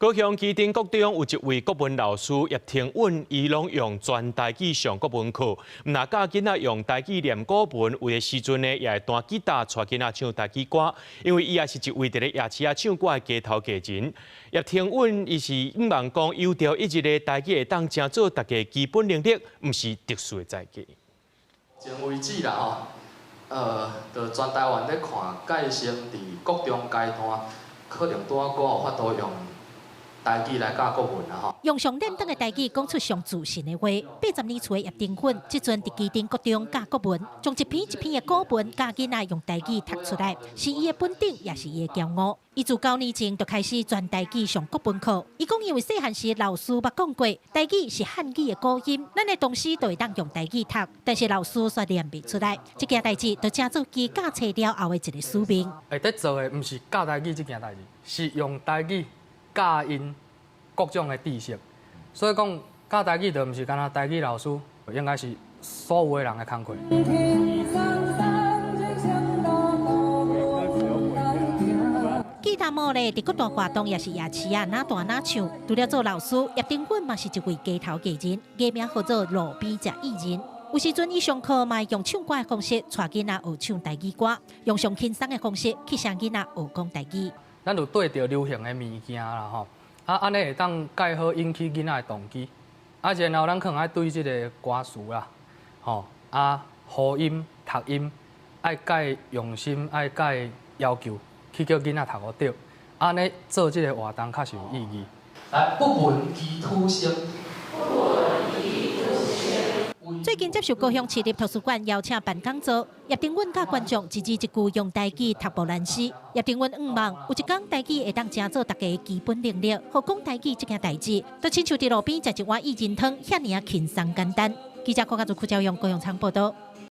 高雄旗津國中有一位國文老師葉廷允，伊攏用全台語上國文課，毋但教囡仔用台語念古文，有的時陣呢，也會彈吉他，帶囡仔唱台語歌。因為伊也是一位佇咧夜市仔唱歌的街頭藝人。葉廷允伊是向望講，有朝一日的台語會當成做大家基本能力，毋是特殊的才藝。前為止啦吼，就全台灣咧看，蓋先佇國中階段，可能拄仔閣有法度用台語來教國文啦吼。用上輪轉的台語講出上自信的話。80年出的葉廷允，這陣佇旗津國中教國文，將一篇一篇的古文教囡仔用台語讀出來，是伊的本領，也是伊的驕傲。伊自9年前就開始全台語上國文課。伊講因為細漢時老師捌講過，台語是漢語的古音，咱的唐詩都會當用台語讀，但是老師卻念袂出來。這件代誌就成做伊教冊了後的一個使命。會得做的毋是教台語這件代誌，是用台語教𪜶各種的知識，所以講教台語就毋是干焦台語老師，應該是所有的人的工課。吉他舞咧，佇各大活動也是夜市仔，哪彈哪唱。除了做老師，葉廷允嘛是一位街頭藝人，藝名號做路邊食薏仁。有時陣伊上課嘛會用唱歌的方式，帶囡仔學唱台語歌，用上輕鬆的方式去教囡仔學講台語。咱就對著流行的物件啦吼，啊，按呢會當蓋好引起囡仔的動機，啊，然後咱可能愛對這个歌詞啦，吼，啊，呼音、讀音，愛蓋用心，愛蓋要求，去叫囡仔讀予著，按呢做這个活動較是有意義。來，不聞其土聲。最近接受高雄市立圖書館邀請辦講座，葉廷允佮觀眾一字一句用台語讀木蘭詩。葉廷允向望有一工台語會當成做大家的基本能力，予講台語這件代誌，就親像佇路邊食一碗薏仁湯遐爾仔輕鬆簡單。記者郭家祖、柯昭勇高雄場報道。